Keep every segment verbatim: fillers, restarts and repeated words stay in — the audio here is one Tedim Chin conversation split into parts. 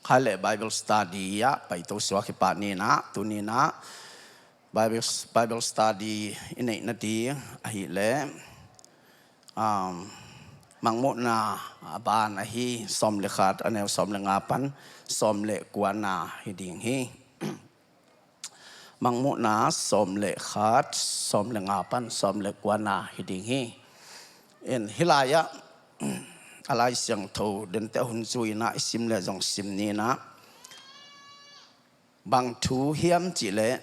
Khai le Bible study ah paito suak hi pah ni in ah, tuni in ah Bible, Bible study i neih nading ahih leh, um, Mangmuhna a ban ahi, sawm le khat, a neu sawm le nga pan sawm le kuana hi ding hi. Mangmuhna sawm le khat, sawm le nga pan sawm le kuana hi ding hi. In hih lai-ah a Lai Siangtho dente hun zui in ah i sim le zong sim ni in ah, bang thu hiam cih leh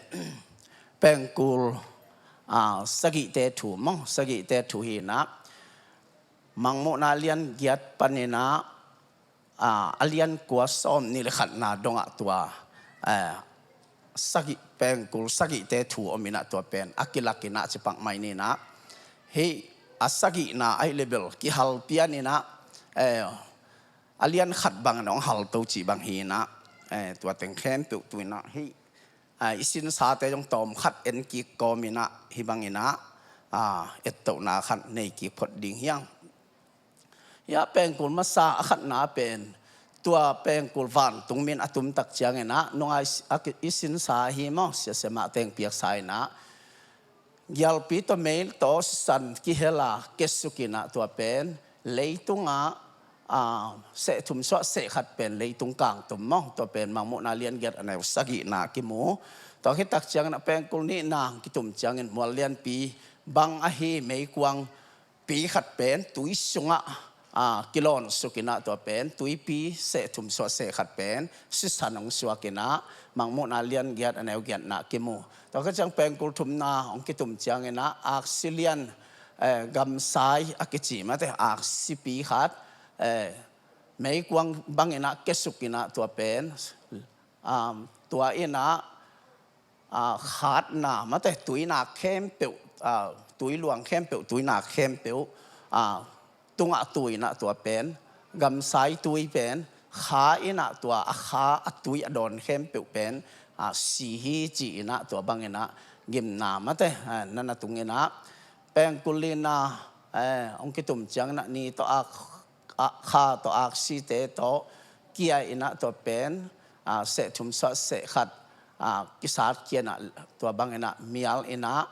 pengkul, ah, sagihte thu maw, sagihte thu hi in ah, Mangmuhna lian giat pan in ah, ah, a lian kua sawm nih le khatna dongah tua, eh, sagih, pengkul sagihte thu om in ah tua pen a kilak in ah ci pak mai ni in ah, hih a sagihna ahih leh bel kihal pian in ah, eh, a lian khat bang in ah hong halto cih bang hi in ah, eh, tua teng khempeuh tu in ah hih, ah, i sinsate zong tawm khat en kik kawm in ah hih bang in ah, ah, ettohna khat nei kik phot ding hi hang. Hih a pengkul masa a khatna pen, tua pengkul vantung mi in a tum tak ciang in ah, nunga i, a ki, i sinsa hi maw, siasia mah teng piaksa in ah, gialpi tawh mei tawh sisan kihel a kiasuk in ah tua pen, leitungah, ah, seh thum suah seh khat pen leitung kangtum maw, tua pen Mangmuhna lian giat a neu sagihna kimu. Tua khit tak ciang in ah pengkul nihna kitum ciang in mual lianpi bang ahi meikuang pi khat pen tui sungah, ah, kilawn suk in ah tua pen tuipi seh thum suah seh khat pen sisan hong suak in ah Mangmuhna lian giat a neu giatna kimu. Tua khit ciang pengkul thumna hong kitum ciang in ah aksi lian, eh, gamsai a kici mate, aksipi khat, eh, meikuang bang in ah kiasuk in ah tua pen, um, tua in ah, ah, khatna mate, tuinak khempeuh, ah, tui luang khempeuh, tuinak khempeuh, ah, tungah tu in ah tua pen gamsai tui pen kha in ah tua a kha a tui a dawn khempeuh pen, ah, si hi ci in ah tua bang in ah gimna mate, ah, na na tung in ah pengkul lina, eh, hong kitum ciang in ah ni tawh ak, ah, kha tawh aksite tawh kia in ah tua pen, ah, seh thum suah seh khat, ah, kisat kia in ah tua bang in ah mial in ah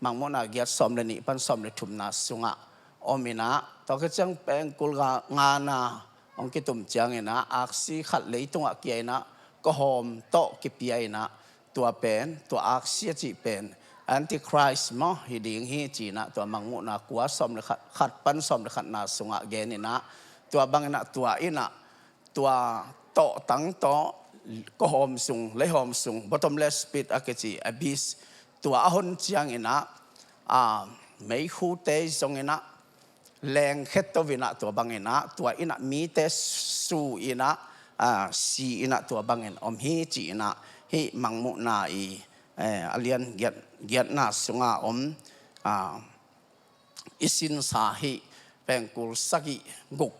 Mangmuhna giat sawm le nih pan sawm le thumna sungah om in ah, tua khit ciang pengkul nga, ngana hong kitum ciang in ah aksi khat leitungah kia in ah kawhawm tawh kipia in ah tua pen, tua aksi a cih pen Antichrist maw hi ding hi ci in ah tua Mangmuhna kua sawm le khat, khat pan sawm le khatna sungah gen in ah, tua bang in ah tua in ah tua tawhtang tawh kawhawm sung, leihawm sung, bottomless pit a kici, abyss, tua a hon ciang in ah, ah, meikhute zong in ah lengkhe to in ah tua bang in ah, tua in ah mite su in ah, ah, si in ah tua bang in om hi ci in ah, hih Mangmuhna i, eh, a lian giat, giatna sunga om, ah, i sinsa hih pengkul sagih guk,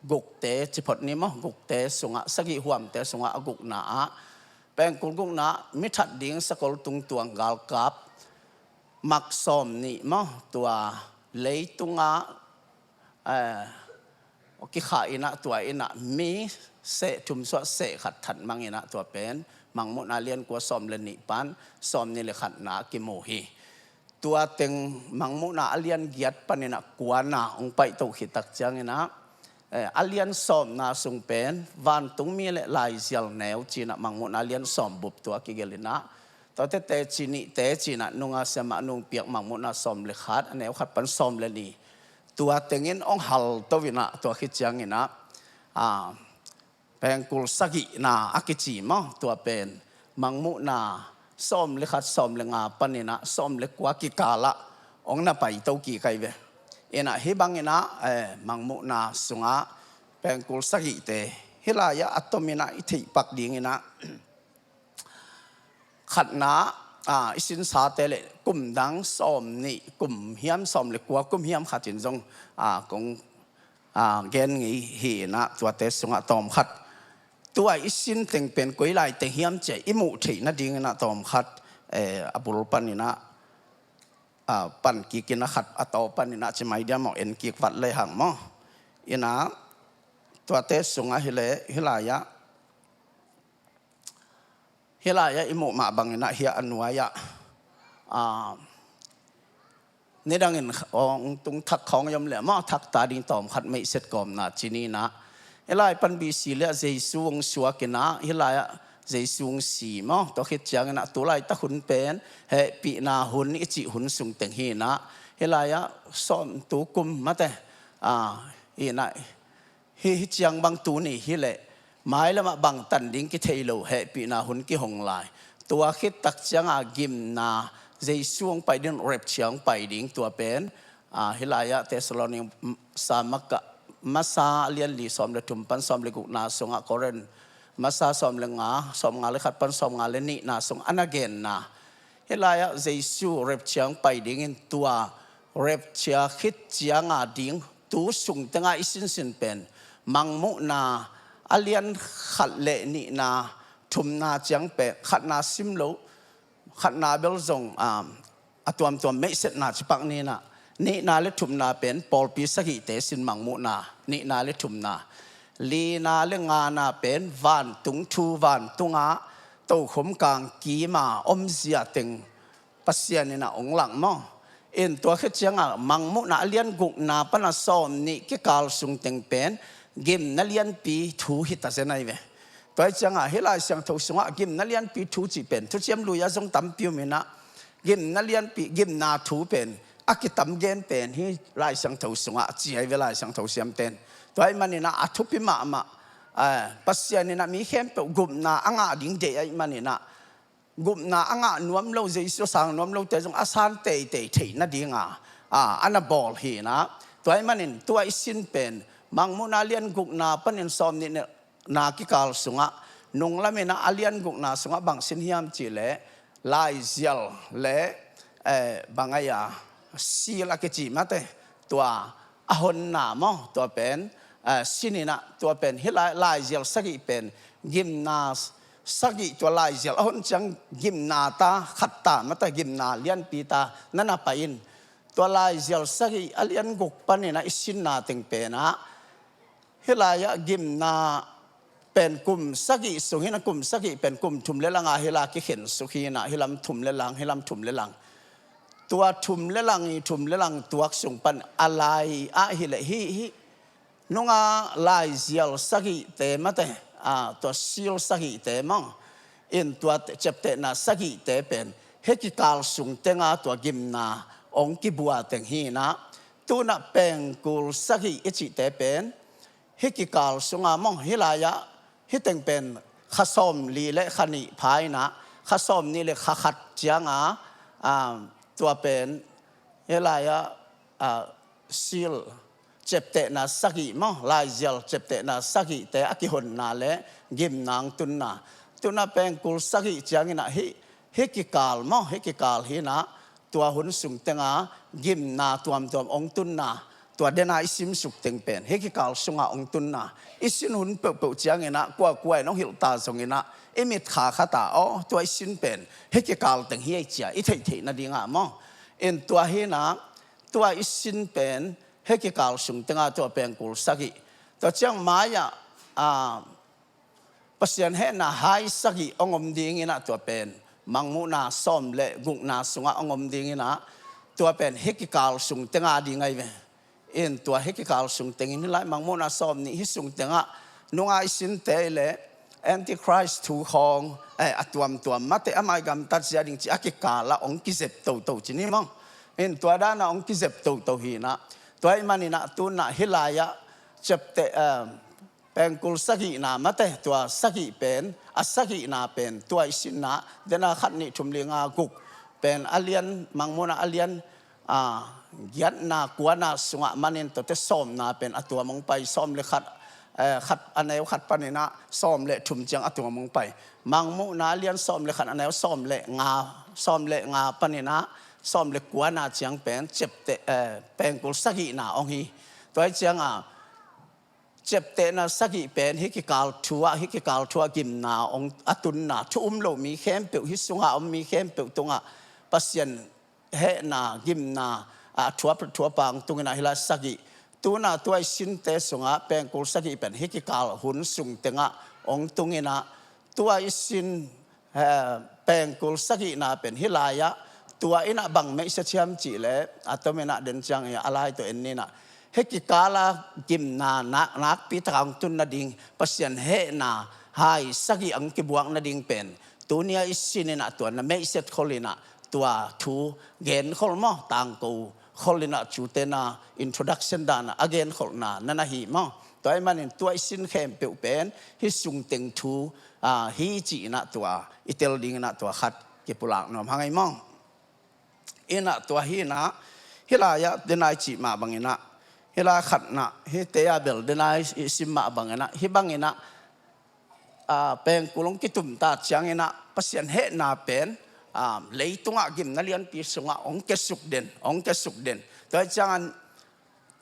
gukte ci phot ni maw, gukte sungah, sagih huamte sungah a gukna ah, pengkul gukna mi that ding sakol tungtuang galkap mak sawm nih maw, tua leitungah, eh, kikha in ah tua in ah mi seh thum suah seh khat that mang in ah tua pen Mangmuhna lian kua sawm le nih pan sawm nih le khatna kimu hi. Tua teng Mangmuhna a lian giat pan in ah kuana hong paito khit tak ciang in ah, eh, a lian sawmna sung pen vantungmi le laizial neu ci in ah Mangmuhna lian sawm bup tua kigelh in ah, tuate teci nih, teci in ah nunga siamah nung piak Mangmuhna sawm le khat, a neu khat pan sawm le nih, tua teng in hong halto in ah tua khit ciang in ah, ah, pengkul sagihna a kici maw, tua pen Mangmuhna sawm le khat, sawm le nga pan in ah sawm le kua kikal ah hong na paito kik ai ve. In ah hih bang in ah, eh, Mangmuhna sungah pengkul sagihte hih lai-ah a tom in ah i theih pak ding in ah, khatna, ah, i sinsate le kum dang sawm nih kum hiam, sawm le kua kum hiam khat in zong, ah, kong, ah, gen ngei hi in ah tuate sungah tawm khat, tua i sin teng pen koi lai teng hiam ci-a i muh theih nading in ah tawm khat, eh, a bul pan in ah, ah, pan kik in ah khat a taw pan in ah ci mai diam maw, en kik vat le hang maw. In ah tuate sungah hi le hih lai-ah Hih lai-ah i muh mah bangin ah hih a nuai-ah, ah, nidangin hong tung thak khawng i om leh mah thak ta ding tawm khat meihset kawmna ci ni in ah. Hih lai pan B C leh Jesu hong suak in ah, hih lai-ah Jesu hong si maw. Tua khit ciangin ah tu laitak hun pen hehpihna hun i cih hun sung teng hi in ah. Hih lai-ah sawm tu kum mate, ah, hi in ah, hih, hih ciang bang tuni hi leh mailamah bangtan ding kithei lo hehpihna hun kihong lai. Tua khit tak ciangah gimna, Jesu hong pai ding, rapture hong pai ding, tua pen, ah, hih lai-ah Thessalonika masa, masa a lian li sawm le thum pan sawm le gukna sungah, Korin masa sawm le nga, sawm nga le khat pan sawm nga le nihna sung a na genna. Hih lai-ah Jesu rapture hong pai dingin tua rapture khit cianga ding tu sung tenga i sinsin pen Mangmuhna a lian khat le nihna thumna ciang pen khatna sim lo, khatna bel zong, um, a tuamtuam meihsetna ci pak ni in ah, nihna le thumna pen pawlpi sagihte sin Mangmuhna nihna le thumna. Lina le ngana pen vantung thu, vantungah tokhom kang kima omzia teng Pasian in ah hong lak maw. In tua khit ciangah Mangmuhna a lian gukna pana sawm nih kikal sung teng pen gimna lianpi thu hi ta zen ahi ve. Tua hi ciangah hih Lai Siangtho sungah gimna lianpi thu cih pen Thuciam Lui-ah zong tampi om in ah, gimna lianpi, gimna thu pen a kitam gen pen hih Lai Siangtho sungah a ci ahi ve, Lai Siangtho siamten. Tua ahih manin ah a thupi mahmah, eh, Pasian in ah mi khempeuh gupna a ngah ding deih ahih manin ah, gupna a ngah nuam lo, Jesu a sang nuam lote zong a san teitei theih nadinga, a, a na bawl hi in ah. Tua ahih manin tua i sin pen Mangmuhna lian gukna panin sawm nihna kikal sungah, nunglam in ah a lian gukna sungah bang sin hiam cih leh laizial le, eh, bang ai a, seal a kici mate, tua a honna maw, tua pen, eh, sin in ah, tua pen hih lai, laizial sagih pen gimna sagih, tua laizial a hon ciang gimna ta khat ta mate, gimna lianpi ta na na pai in. Tua laizial sagih a lian guk panin ah i sinna teng pen ah, hih lai-ah gimna pen kum sagih sung hi in ah, kum sagih pen kum thum le langa hih lai kikhen suk hi in ah, hih lam thum le lang, hih lam thum le lang. Tua thum le lang i thum le lang tuak sung pan a lai ah hi leh hih, hih nunga laizial sagihte mate, a, tua seal sagihte maw, in tua te, ciaptehna sagihte pen hih kikal sung tenga tua gimna hong kibua teng hi in ah, tu in ah pengkul sagih i cihte pen hih kikal sunga maw, hih lai-ah hih teng pen kha sawm li le kha nih pha in ah, kha sawm nih le kha khat cianga, a, tua pen hih lai-ah, a, seal, ciaptehna sagih maw, laizial ciaptehna sagihte a kihonna le gimna hong tunna. Tu in ah pengkul sagih ciangin ah hih, hih kikal maw, hih kikal hi in ah, tua hun sung tenga gimna tuamtuam hong tunna, tua dena i simsuk teng pen hih kikal sunga hong tunna. I sin hun peuhpeuh ciangin ah kuakua in hong hilh ta zongin ah, i mitkha khat ah, aw, tua i sin pen hih kikal teng hi ei ci-a i theihtheih nadinga maw. In tua hi in ah, tua i sin pen hih kikal sung tenga tua pengkul sagih. Tua ciang mai-ah, a, Pasian hehna hai sagih hong om dingin ah, tua pen Mangmuhna sawm le gukna sungah hong om dingin ah, tua pen hih kikal sung tenga ding ahi ve. In tua hih kikal sung tengin hih lai Mangmuhna sawm nih hih sung tengah nunga i sinte le Antichrist thu khawng, eh, a tuamtuam mate, a mai gamtat zia ding ci a kikal ah hong kizep toto ci ni maw. In tua dan ah hong kizep toto hi in ah, tua ahih manin ah tu in ah hih lai-ah ciapteh, eh, pengkul sagihna mate, tua sagih pen, a sagihna pen tua i sinna, dena khat nih thum li nga guk pen a lian, Mangmuhna a lian, a, giatna kuana sungah manin tuate sawmna pen a tuam hong pai, sawm le khat, eh, khat, a neu khat panin ah sawm le thum ciang a tuam hong pai. Mangmuhna a lian sawm le khat, a neu sawm le nga, sawm le nga panin ah sawm le kuana ciang pen ciapteh, eh, pengkul sagihna hong hi. Tua hi ciangah ciaptehna sagih pen hih kikal thu ah, hih kikal thu ah gimna hong a tunna, thu um lo mi khempeuh, hih sungah om mi khempeuh tungah Pasian hehna, gimna, a, thu a, thu a pang tungin ah hih lai sagih. Tu in ah tua i sinte sungah pengkul sagih pen hih kikal hun sung tengah hong tungin ah, tua i sin eh, pengkul sagihna pen hih lai-ah tua in ah bang meihsia thiam cih leh, a tom in ah den ciang hi a lai tawh en ni in ah, hih kikala gimna nak, nakpi taka hong tun nading Pasian hehna hai sagih hong kibuak nading pen tuni-a i sin in ah tua na meihsia khol in ah tua thu genkhol maw, tangko khol in ah, tute na introduction dan ah a genkholhna na na hi maw. Tua ahih manin tua i sin khempeuh pen hih sungteng thu, ah, hi cih in ah tua i tel ding in ah tua khat kipulak nuam hang ei maw. In ah tua hi in ah, hih lai-ah den a i cih mah bang in ah, hih lai khatna, hihte a bel den a i sim mah bang in ah, hih bang in ah, ah, pengkul hong kitum ta ciang in ah Pasian hehna pen, ah, leitungah gimna lianpi sungah hong kiasuk den, hong kiasuk den. Tua hi ciangin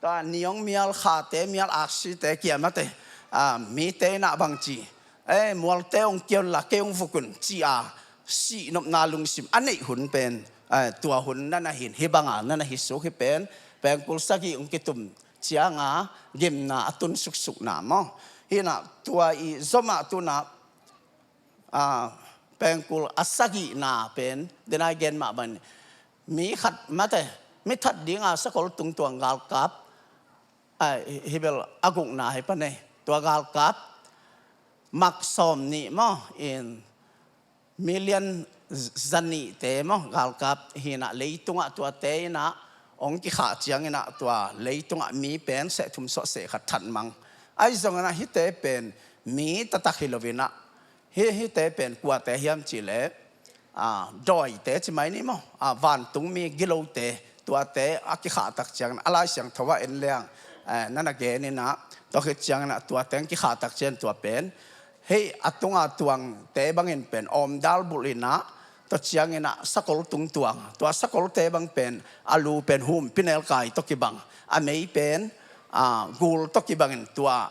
tua ni hong mial, khate mial, aksite kia mate, ah, mite in ah bang ci, eh, mualte hong kia un la kei hong vuk un ci-a sihnopna lungsim a neih hun pen, eh, tua hun na na hi in, hih bang a na na hi suk hi pen, pengkul sagih hong kitum ciang a gimna a tun suksukna maw. Hi in ah tua i zom ah tu in ah, ah, pengkul a sagihna pen den a i gen mah bang in, mi khat mate, mi that ding a sakol tungtuang galkap, ah, hih bel a gukna hi pan ei, tua galkap mak sawmnih maw, in million zanihte maw, galkap hi in ah leitungah tuate in ah hong kikhah ciang in ah tua leitungah mi pen seh thum suah seh khat that mang. Ahi zong in ah hihte pen mi taktak hi lo in ah, hih, hihte pen kuate hiam cih leh, ah, dawite ci mai ni maw, ah, vantungmi gilote, tuate a kikhah tak ciang in ah, a Lai Siangtho ah en leng, eh, na na gen in ah, tua khit ciang in ah tuate hong kikhah tak ciang tua pen hih a tunga tuangte bang in pen awmdal bulh in ah, tua ciang in ah sakol tungtuang, tua sakolte bang pen a lu pen humpinelkai tawh kibang, a mei pen, ah, gul tawh kibang in tua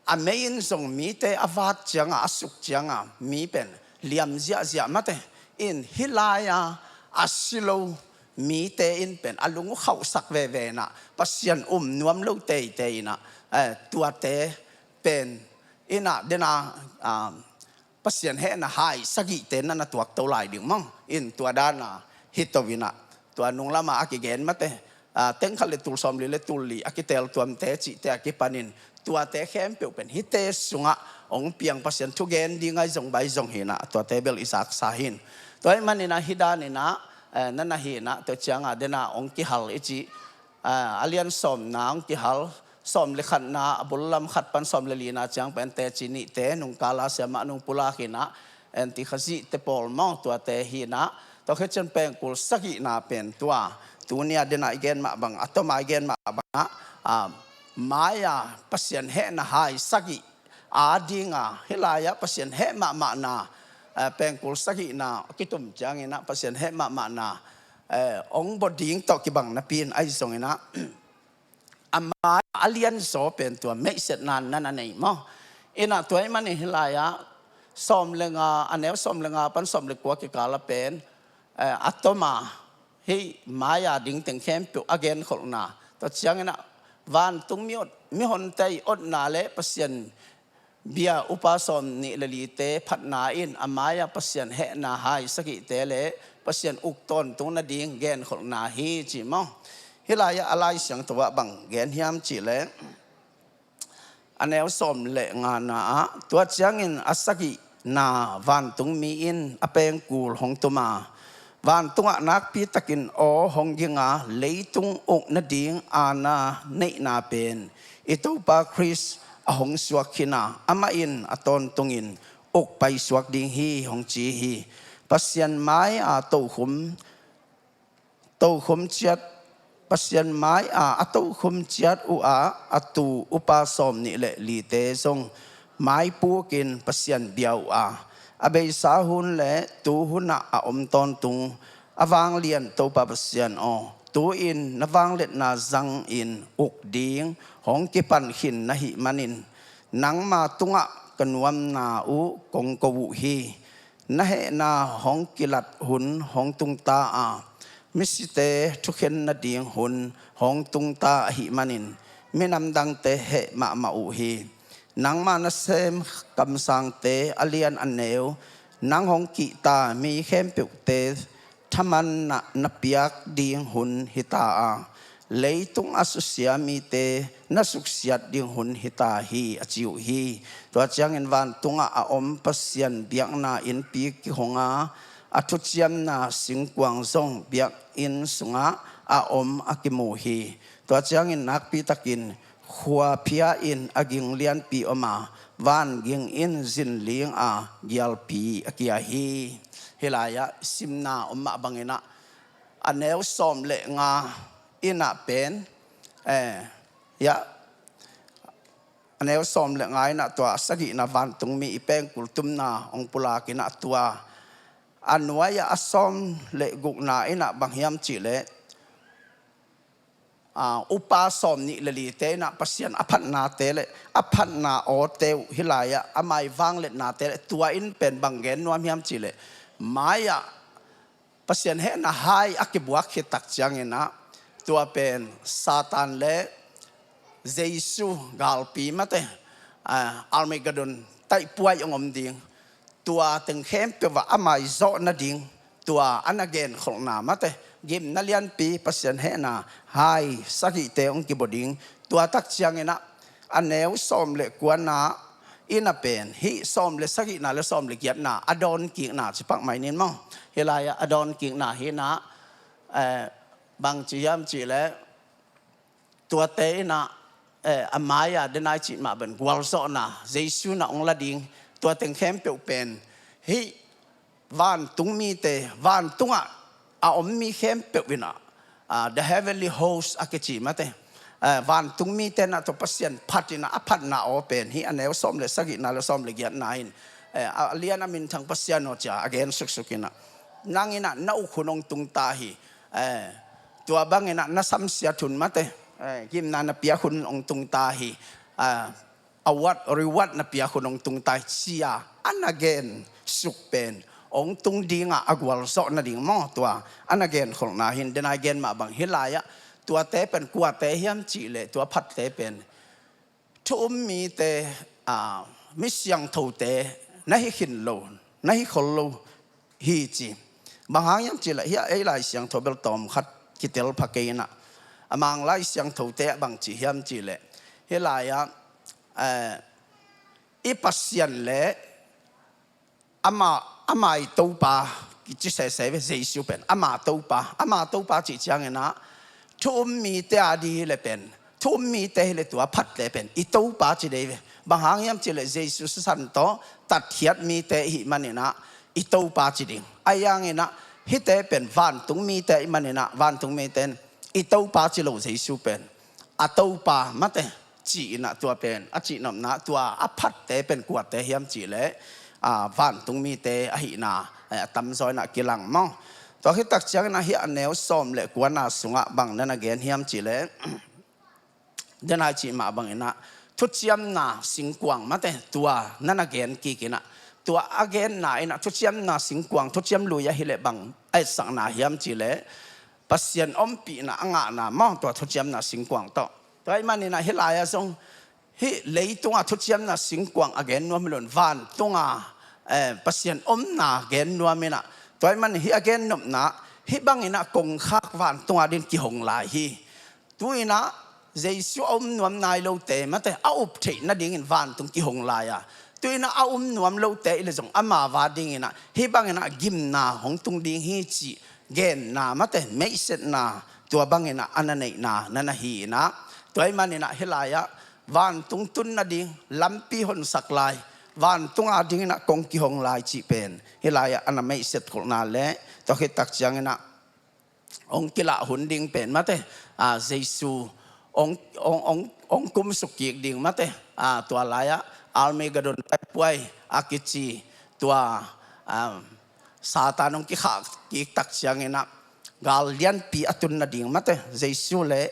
a mei in zong mite a vat ciang a, a suk ciang a mi pen liam ziahziah mate. In hih lai-a a si lo mite in pen a lung uh khauhsak veve in ah, Pasian um nuam lo teitei in ah, eh, tuate pen in ah den a, ah, Pasian hehna hai sagihte na na tuakto lai ding maw. In tua dan a hi to in ah, tua nung lam a a kigen mate, ah, teng khat le tul sawmli le tul li a kitel tuamte cihte a kipan in tuate khempeuh pen hihte sungah hong piang Pasian thugen ding ahi zong bang zong hi in ah, tuate bel i zaksa hi in. Tua ahih manin ah hih dan in ah, eh, na na hi in ah, tua ciang a den a hong kihal i cih, ah, a lian sawmna hong kihal, sawm le khatna a bul lam khat pan sawm le lina ciang pen teci nihte nungkal a siamah nung pulak in ah, en ti Khazihte pawl maw, tuate hi in ah, tua khit ciang pengkul sagihna pen tua tuni a den a i gen mah bang, a tom a i gen mah bang ah, ah, mai-a Pasian hehna hai sagih a ding a, hih lai-ah Pasian heh mahmahna, eh, pengkul sagihna a kitum ciang in ah Pasian heh mahmahna, eh, hong bawh ding tawh kibang napi in ahi zong in ah, a mai a lianzaw pen tua meihsetna na na nei maw. In ah tua ahih manin hih lai-ah sawm le nga, a neu sawm le nga pan sawm le kua kikal a pen, eh, a tom a hih mai-a ding teng khempeuh a genkholhna, tua ciang in ah vantung mi ot, mihonte i otna le Pasian bia upa sawmnih le lite phatna in a mai-a Pasian hehna hai sagihte le Pasian uk tawntung nading genkholhna hi ci maw. Hih lai-ah a Lai Siangtho ah bang gen hiam cih leh, a neu sawm le ngana ah, tua ciangin a sagihna vantungmi in a pengkul hong tum a, vantungah nakpi takin aw hong ging a, leitung uk nading aana neihna pen i Topa Khrist a hong suak khin a, amah in a tawntungin uk paisuak ding hi, hong ci hi. Pasian mai-a tokhom, tokhom ciat, Pasian mai-a a tokhom ciat uh a, a tu upa sawmnih le lite zong maipukin Pasian bia uh a, a beisa hun le tu hunah a om tawntung a vanglian Topa Pasian aw, tu-in na vangliatna zangin uk ding hong kipan khin na hih manin, nangma tungah ka nuamna uh kong ko uh hi. Na hehna hong kilat hun hong tungta a, misite thukhen nading hun hong tungta ahih manin, minam dangte heh mahmah uh hi. Nangma nasem kamsangte a lian a neu Nang hong kihta mi khempeuhte thaman na, na piak ding hun hita a, leitung a susia mite na suksiat ding hun hita hi, a ci uh hi. Tua ciangin vantungah a om Pasian biakna innpi kihonga, a thuciamna singkuang zong biakinn sungah a om a kimu hi. Tua ciangin nakpitakin khuaphia in a ging lianpi om a, vanging in zinling a gialpi a kia hi. Hih lai-ah simna om mah banginah a neu sawm le nga innah pen, eh, ya, a neu sawm le nga innah tua sagihna vantungmi i pengkul tumna hong pulakinah tua a nuai-ah a sawm le gukna innah bang hiam cihleh, a, upa sawm nih le lite innah Pasian a phatnate le a phatna awte uh hih lai-ah a mai vangletnate le tua in pen bang gen nuam hiam cihleh, mai-ah Pasian hehna hai a kibuak khit tak cianginah tua pen Satan le Jesu galpi mate, a, Armageddon taihpuai hong om ding. Tua teng khempeuh ah a maizawh nading tua a na genkholhna mate, gimna lianpi Pasian hehna hai sagihte hong kibua ding. Tua tak cianginah a neu sawm le kuana innah pen hih sawm le sagihna le sawm le giatna a dawnkikna ci pak mai nin maw? Hih lai-ah a dawnkikna hinah, eh, bang ci hiam cihleh, tuate innah, eh, a mai-a denai cih mah pen gualzawhna Jesu na hong la ding. Tua teng khempeuh pen hih vantungmite, vantungah a om mi khempeuh innah, ah, the heavenly host a kici mate, eh, vantungmite innah tua Pasian phat innah a phatna aw pen hih a neu sawm le sagihna le sawm le giatna in, eh, a lian a minthang Pasian aw cia a gen suksuk innah, nang innah na uk hun hong tungta hi. Eh, tua banginah na samsiat hun mate, eh, gimna na piak hun hong tungta hi. Ah, award, reward na piak hun hong tungta hi cia a na gen suk pen hong tung dingah a gualzawh nading maw? Tua a na genkholhna hin denai gen mah bang hih lai-ah tuate pen kuate hiam cihleh tua phatte pen thu um mite, a, mi siangthote na hi khin lo, na hi khol lo hi ci. Bang hang hiam cihleh hih a ei Lai Siangtho bel tawm khat kitel pha kei innah a Mang Lai Siangthote ah bang ci hiam cihleh, hih lai-ah, eh, i Pasian le ama, ama i Topa kici sese ve Jesu pen ama Topa, ama Topa cih cianginah thu um mite a di hileh pen, thu um mite hileh tua phatte pen i Topa ci dei ve. Bang hang hiam cihleh Jesu sisan tawh tatkhiat mite ihih maninah i Topa ci ding. Ahi hanginah hihte pen vantung mite ahih maninah vantung mite in i Topa ci lo Jesu pen a Topa mate ci innah tua pen a cihnopna tua a phatte pen kuate hiam cihleh, a, vantung mite ahihna, eh, a tamzaw innah kilang maw? Tua khit tak cianginah hih a neu sawm le kuana sungah bang na na gen hiam cihleh, denai cih mah banginah thuciamna singkuang mate tua na na gen kik innah tua a genna innah thuciamna singkuang thuciam lui ahileh bang a etsakna hiam cihleh Pasian ompihna a ngahna maw? Tua thuciamna singkuang tawh. Tua ahih maninah hih lai-ah zong hih leitungah thuciamna singkuang a gen nuam hi lo in vantunga, eh, Pasian omna gen nuam innah tua ahih manin hih a gennopna hih banginah kongkhak vantunga din kihong lai hi. Tu innah Jesu a um nuam nai lote mate a up theih nadingin vantung kihong lai a, tu innah a um nuam lote i le zong ama va dinginah hih banginah gimna hong tung ding hi cih genna mate meihsetna tua banginah a na neihna na na hi innah tua ahih maninah hih lai-ah vantung tun nading lampi honsak lai, vantung a dinginah kong kihong lai cih pen hih lai-ah a na meihset kholhna le tua khit tak cianginah hong kilah hun ding pen mate, a, Jesu hong, hong, hong, hong kumsuk kik ding mate, a, tua lai-ah Armageddon taipuai a kici tua, a, Satan hong kikhah kik tak cianginah gal lianpi a tun nading mate, Jesu le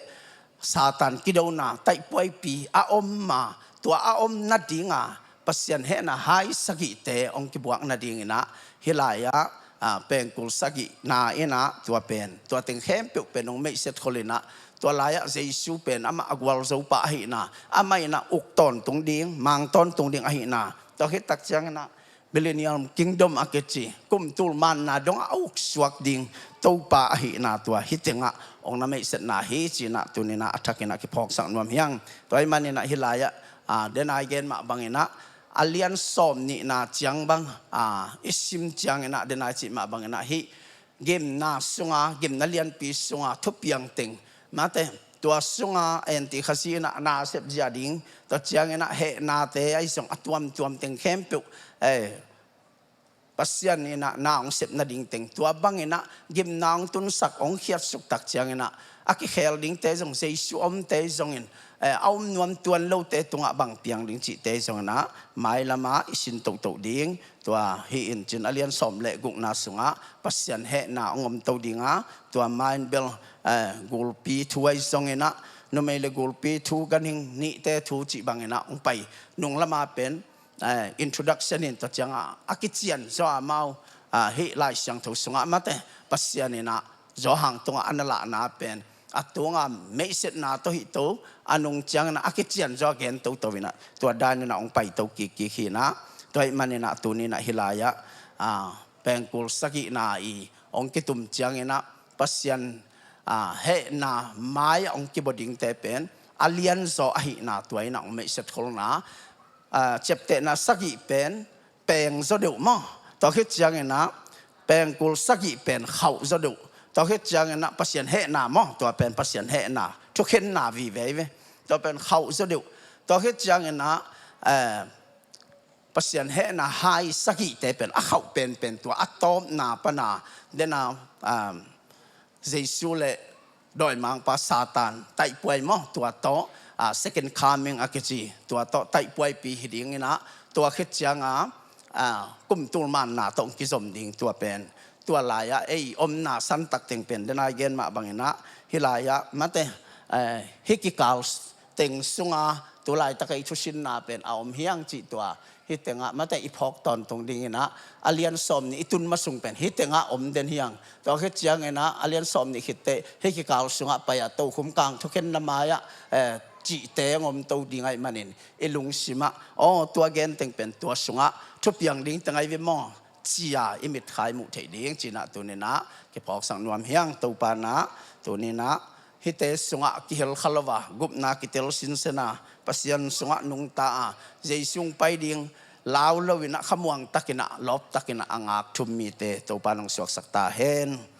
Satan kidona taihpuaipi a om ma tua a om nadinga Pasian hehna hai sagihte hong kibuak nadinginah hih lai-ah, a, pengkul sagihna innah tua pen tua teng khempeuh pen hong meihset khol innah tua lai-ah Jesu pen amah a gualzopa ahihna amah innah uk tawntung ding mang tawntung ding ahihna tua khit tak cianginah Millennium Kingdom a kici kum tul manna dong a uksuak ding Topa ahihna tua hih tengah hong na meihsetna hi ci-in ah tuni-in ah a thakin ah kiphawksak nuam hi hang. Tua ahih manin ah hih lai-ah, ah, denai gen mah bangin ah a lian sawm nihna ciang bang, ah, i sim ciangin ah denai cih mah bangin ah hih gimna sunga, gimna lianpi sunga thupiang teng, mate, tua sunga enti Khazih in ah na sep zia ding, tua ciangin ah hehnate ahi zong a tuamtuam teng khempeuh, eh, Pasian in ah na hong sep nading teng, tua bangin ah gimna hong tunsak, hong khiatsuk tak ciangin ah a kikhel dingte zong, Jesu omte zongin, eh, a om nuam tuan lote tungah bang piang ding cihte zongin ah mailama i sin tohtoh ding. Tua hi in cin a lian sawm le gukna sungah Pasian hehna hong om to ding a, tua ma in bel, eh, gulpi thu ahi zongin ah, numei le gulpi thu, ganhing nihte thu cih bangin ah hong pai. Nung lama pen, eh, introduction in tua ciangah a kician zaw a mau, ah, hih Lai Siangtho sungah mate Pasian in ah Johan tungah a na lahna pen a tunga meihsetna tawh hih to, a nung ciangin ah a kician zaw gen toto in ah tua dan in ah hong pai to kikkik hi in ah. Tua ahih manin ah tuni-in ah hih lai-ah, ah, pengkul sagihna i hong kitum ciangin ah Pasian, ah, hehna mai-ah hong kibua dingte pen a lianzaw ahihna tua in ah hong meihset kholna, ah, ciaptehna sagih pen peng zaw deuh maw? Tua khit ciangin ah pengkul sagih pen khauh zaw deuh. Tua khit ciangin ah Pasian hehna maw? Tua pen Pasian hehna, thukhenna vive ve. Tua pen khauh zaw deuh. Tua khit ciangin ah, eh, Pasian hehna hai sagihte pen a khauh penpen tua a tawpna pana dena, ah, Jesu le dawimangpa Satan taihpuai maw? Tua tawh, ah, second coming a kici, tua tawh taihpuaipi hi dingin ah, tua khit cianga, ah, kum tul manna tawh hong kizom ding tua pen. Tua lai-ah ei omna santak teng pen denai gen mah bangin ah hih lai-ah mate, eh, hih kikal teng sunga tu laitak ei thusinna pen a om hi hang cih tua hih tengah mate i phawk tawntung dingin ah a lian sawm nih i tun ma sung pen hih tengah om den hi hang. Tua khit ciangin ah a lian sawm nih khit teh hih kikal sungah pai-a tokhom kang thukhenna mai-ah, eh, cihte hong om to ding ahih manin i lungsim ah, aw, tua gen teng pen tua sungah thupiang ding teng ahi ve maw, ci-a i mitkhai muh theih ding ci-in ah tuni-in ah kiphawksak nuam hi hang. Topa in ah tuni-in ah hihte sungah kihel kha lo a, gupna kitel sinsen a, Pasian sungah nungta a, Jesu hong pai ding lau loin ah khamuang takin ah, lawp takin ah a ngak thum mite Topa in hong suaksak ta hen.